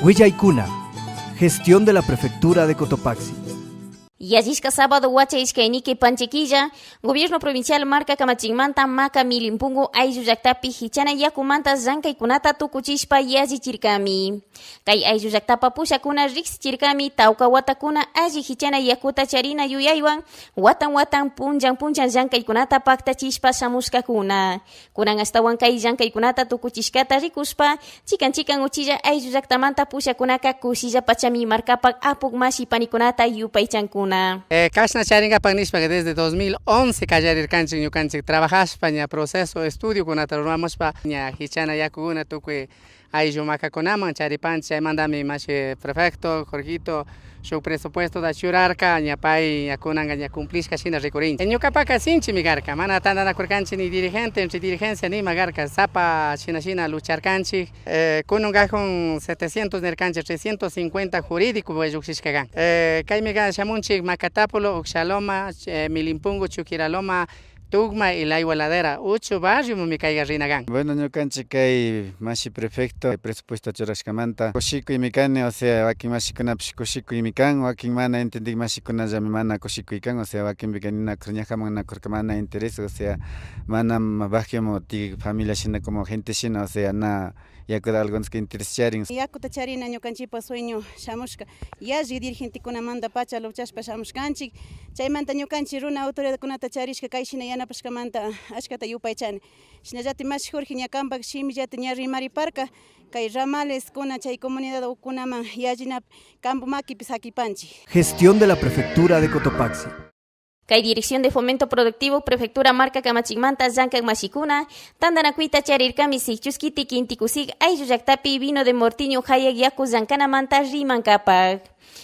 Huillaykuna, gestión de la Prefectura de Cotopaxi. Yallishka sábado wacha ishkayniki panchikilla, Gobierno Provincial marka kamachikmanta Maca Milimpungu ayllu llaktapi hichana yakumanta llankaykunata tukuchishpa yallichirkami. Kay ayllu llaktapa pushakuna riksichirkami tawka watakuna alli hichana yakuta charina yuyaywan watan watan punchan punchan llankaykunata paktachishpa shamushkakuna. Kunan ashtawan kay llankaykunata tukuchishkata rikushpa chikan chikan uchilla ayllu llaktamanta pushakunaka kushilla pachami markapak apuk mashi panikunata yupaychankuna. Kashna charinkapak nishpaka desde 2011 kallarirkanchik ñukanchik trabajashpa ña proceso estudiokunata ruramushpa ña hichana yakukuna tukuy ayllu makakunaman charipanchik chaymantami mashi prefecto Jorgito shuk presupuestota churarka ña pay ña kunanka ña cumplishka shina rikurinchik. Ñukapaka sinchimi karka mana tantanakurkanchik ni dirigente entre dirigencia nima karka sapa shina shina lucharkanchik kunan kajun 700 nirkanchik 350 jurídico llukshishka kan. Kaymi shamunchik Macatapulo, Ucshaloma, Milimpungo, Chuquiraloma, Tugma y La Igualadera, 8 barrio mi kayga rina kan. Bueno, ñukanchik kay mashi prefecto presupuesto churashkamanta kushikuymi kani, o sea, wakin mashikunapish kushikuymi kan, wakin mana entendik mashikunallami mana kushikuy kan, o sea, wakinpika ninakur ñajaman nakurka mana interés, o sea, mana bajiomo ti familia shina como gente shina, o sea, na yakuta algunos que interés charin. Yakuta charina ñukanchikpa sueño shamushka, yalli dirigentekunamanta pacha luchashpa shamushkanchik, chaymanta ñukanchik runa autoridadkunata charishka kay shina yanapashkamanta ashkata yupaychani. Shinallatik mashi Jorge ña kanpak shimillata ña rimariparka, kay ramales kuna chay comunidad ukunaman yallinapi campo makipi sakipanchik. Gestión de la Prefectura de Cotopaxi. Kay Dirección de Fomento Productivo Prefectura Marka Kamachikmanta llankak mashikuna tantanakuyta charirkami Sikchuskiti Kintikusik ayllu llaktapi vino de mortiño hayak yaku llankanamanta rimankapak.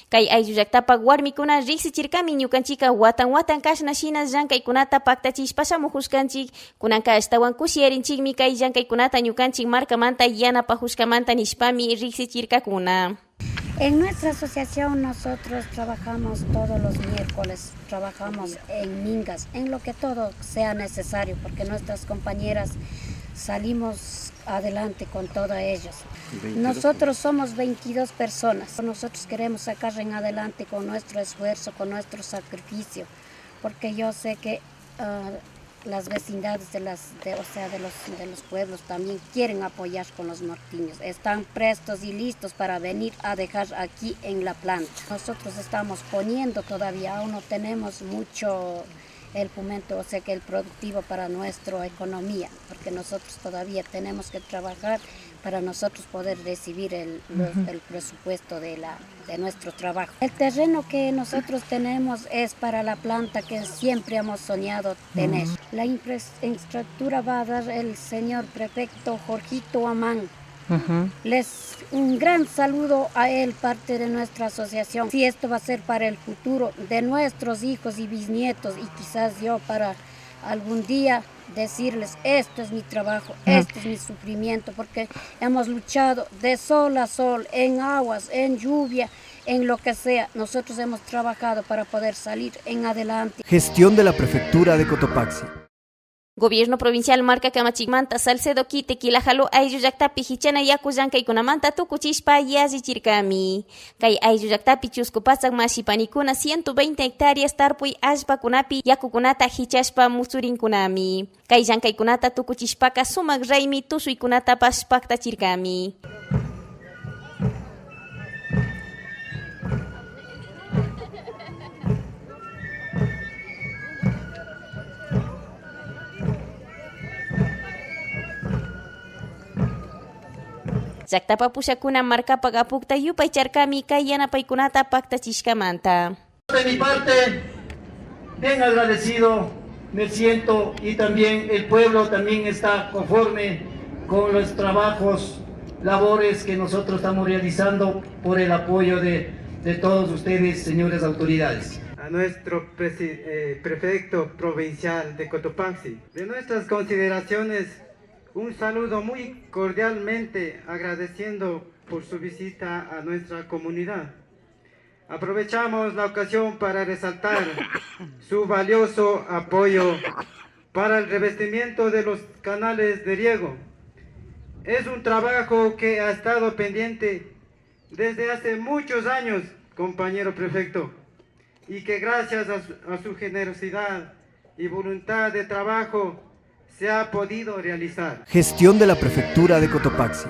Kay ayllu llaktapak warmikuna riksichirkami ñukanchika watan watan kashna shina llankaykunata paktachishpa shamujushkanchik kunanka ashtawan kushiyarinchikmi kay llankaykunata ñukanchik markamanta yanapajushkamanta nishpami riksichirkakuna. En nuestra asociación nosotros trabajamos todos los miércoles, trabajamos en mingas, en lo que todo sea necesario, porque nuestras compañeras salimos adelante con todas ellas. 22 Nosotros somos 22 personas. Nosotros queremos sacar en adelante con nuestro esfuerzo, con nuestro sacrificio, porque yo sé que las vecindades de las, de, o sea, de los, de los pueblos también quieren apoyar con los mortiños. Están prestos y listos para venir a dejar aquí en la planta. Nosotros estamos poniendo todavía, aún no tenemos mucho el fomento, o sea que el productivo para nuestra economía, porque nosotros todavía tenemos que trabajar para nosotros poder recibir el presupuesto de nuestro trabajo. El terreno que nosotros tenemos es para la planta que siempre hemos soñado tener. La infraestructura va a dar el señor prefecto Jorgito Amán. Les un gran saludo a él, parte de nuestra asociación. Si esto va a ser para el futuro de nuestros hijos y bisnietos, y quizás yo para algún día decirles, esto es mi trabajo, este es mi sufrimiento, porque hemos luchado de sol a sol, en aguas, en lluvia, en lo que sea. Nosotros hemos trabajado para poder salir en adelante. Gestión de la Prefectura de Cotopaxi. Gobierno Provincial Marka Kamachikmanta Salcedo Quite Quilajalo ayllu llaktapi hichana yaku llankaykunamanta tukuchishpa yallichirkami. Kay ayllu llaktapi chusku patsak mashi panikuna 120 hectáreas tarpuy allpakunapi yakukunata hichashpa mutsurinkunami. Kay llankaykunata tukuchishpaka sumak raymi tushuykunatapash paktachirkami. Llaktapa pushakuna markapak apukta yupaycharkami kay yanapaykunata paktachishkamanta. De mi parte, bien agradecido me siento y también el pueblo también está conforme con los trabajos, labores que nosotros estamos realizando por el apoyo de todos ustedes, señores autoridades. A nuestro prefecto provincial de Cotopaxi, de nuestras consideraciones, un saludo muy cordialmente agradeciendo por su visita a nuestra comunidad. Aprovechamos la ocasión para resaltar su valioso apoyo para el revestimiento de los canales de riego. Es un trabajo que ha estado pendiente desde hace muchos años, compañero prefecto, y que gracias a su generosidad y voluntad de trabajo se ha podido realizar. Gestión de la Prefectura de Cotopaxi.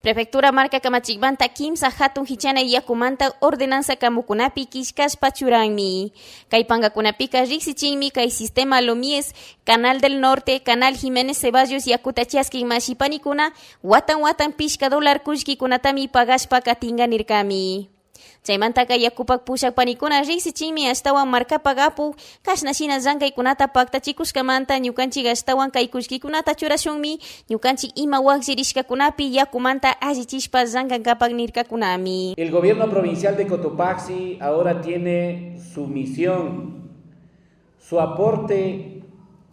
Prefectura marka kamachikmanta kimsa hatun hichana yakumanta ordenanza kamukunapi killkashpa churanmi. Kay pankakunapika riksichinmi kay sistema Lomies, Canal del Norte, Canal Jiménez Ceballos yakuta chaskin mashipanikuna watan watan pishka dólar kullkikunatami pagashpa katinka nirkami. Chaymantaka yakupak pushak panikuna riksichinmi ashtawan markapak apu kashna shina llankaykunata paktachikushkamanta ñukanchik ashtawan kay kullkikunata churashunmi ñukanchik ima wakllirishkakunapi yakumanta allichishpa llankankapak nirkakunami. El gobierno provincial de Cotopaxi ahora tiene su misión, su aporte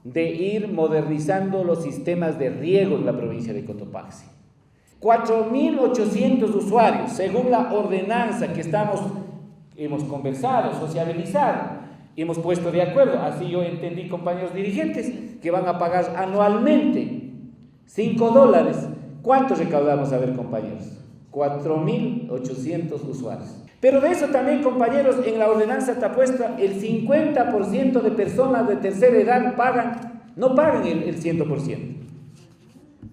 de ir modernizando los sistemas de riego en la provincia de Cotopaxi. 4.800 usuarios, según la ordenanza que hemos conversado, sociabilizado, hemos puesto de acuerdo, así yo entendí, compañeros dirigentes, que van a pagar anualmente 5 dólares. ¿Cuánto recaudamos? A ver, compañeros, 4.800 usuarios. Pero de eso también, compañeros, en la ordenanza está puesta el 50% de personas de tercera edad pagan, no pagan el 100%.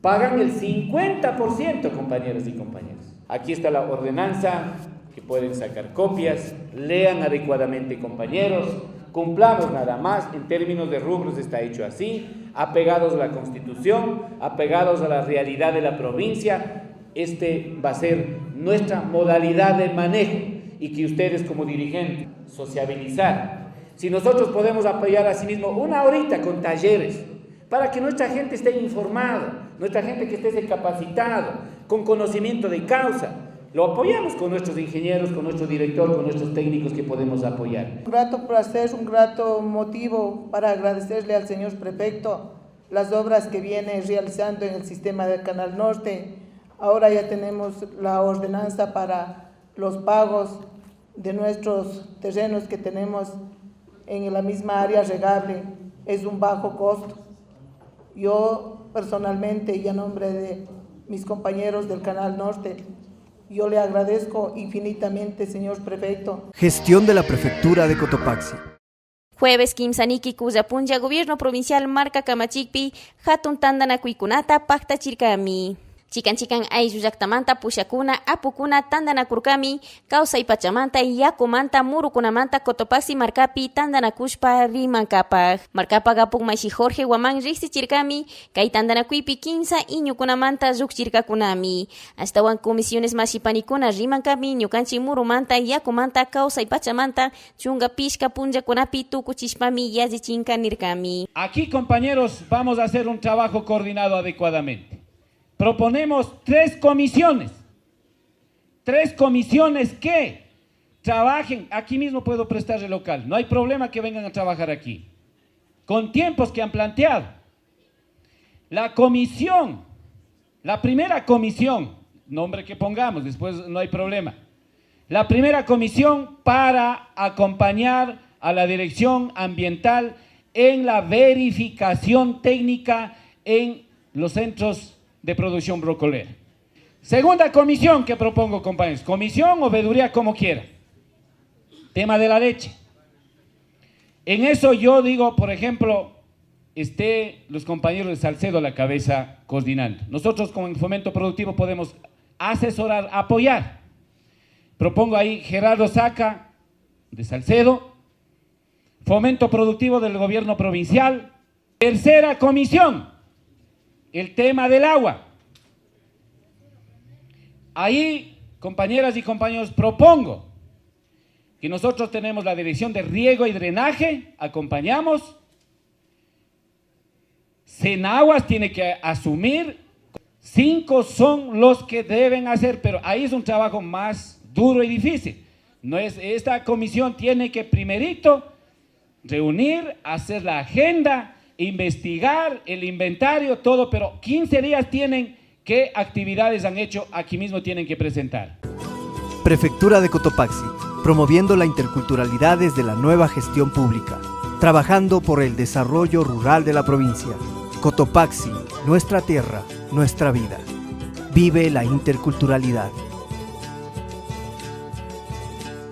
Pagan el 50%, compañeros y compañeras. Aquí está la ordenanza, que pueden sacar copias, lean adecuadamente, compañeros, cumplamos nada más, en términos de rubros está hecho así, apegados a la Constitución, apegados a la realidad de la provincia, este va a ser nuestra modalidad de manejo y que ustedes como dirigentes sociabilizar. Si nosotros podemos apoyar a sí mismo una horita con talleres, para que nuestra gente esté informada, nuestra gente que esté capacitada, con conocimiento de causa, lo apoyamos con nuestros ingenieros, con nuestro director, con nuestros técnicos que podemos apoyar. Un grato placer, un grato motivo para agradecerle al señor prefecto las obras que viene realizando en el sistema del Canal Norte. Ahora ya tenemos la ordenanza para los pagos de nuestros terrenos que tenemos en la misma área regable. Es un bajo costo. Yo personalmente y a nombre de mis compañeros del Canal Norte, yo le agradezco infinitamente, señor prefecto. Gestión de la Prefectura de Cotopaxi. Jueves kimsaniki kullapunlla Gobierno Provincial marka kamachikpi hatun tantanakuykunata paktachirkami. Chikan chikan ayllu llaktamanta pushakuna apukuna tantanakurkami kawsay pachamanta yakumanta murukunamanta Cotopaxi markapi tantanakushpa rimankapaj. Markapak apuk mashi Jorge Guamán riksichirkami kay tantanakuypi kimsa iñukunamanta llukchirkakunami. Ashtawan comisiones mashipanikuna rimankami ñukanchik murumanta yakumanta kawsay pachamanta chunka pishka punllakunapi tukuchishpami yallichinka nirkami. Aquí, compañeros, vamos a hacer un trabajo coordinado adecuadamente. Proponemos 3 comisiones, 3 comisiones que trabajen. Aquí mismo puedo prestar el local, no hay problema que vengan a trabajar aquí, con tiempos que han planteado. La comisión, la primera comisión, nombre que pongamos, después no hay problema. La primera comisión para acompañar a la dirección ambiental en la verificación técnica en los centros de producción brocolera. Segunda comisión que propongo, compañeros, comisión o veeduría, como quiera. Tema de la leche. En eso yo digo, por ejemplo, esté los compañeros de Salcedo a la cabeza coordinando. Nosotros con el Fomento Productivo podemos asesorar, apoyar. Propongo ahí Gerardo Saca de Salcedo, Fomento Productivo del Gobierno Provincial. Tercera comisión, el tema del agua. Ahí, compañeras y compañeros, propongo que nosotros tenemos la dirección de riego y drenaje, acompañamos. Senaguas tiene que asumir, 5 son los que deben hacer, pero ahí es un trabajo más duro y difícil. No es, esta comisión tiene que primerito reunir, hacer la agenda, investigar el inventario, todo, pero 15 días tienen qué actividades han hecho, aquí mismo tienen que presentar. Prefectura de Cotopaxi, promoviendo la interculturalidad desde la nueva gestión pública, trabajando por el desarrollo rural de la provincia. Cotopaxi, nuestra tierra, nuestra vida. Vive la interculturalidad.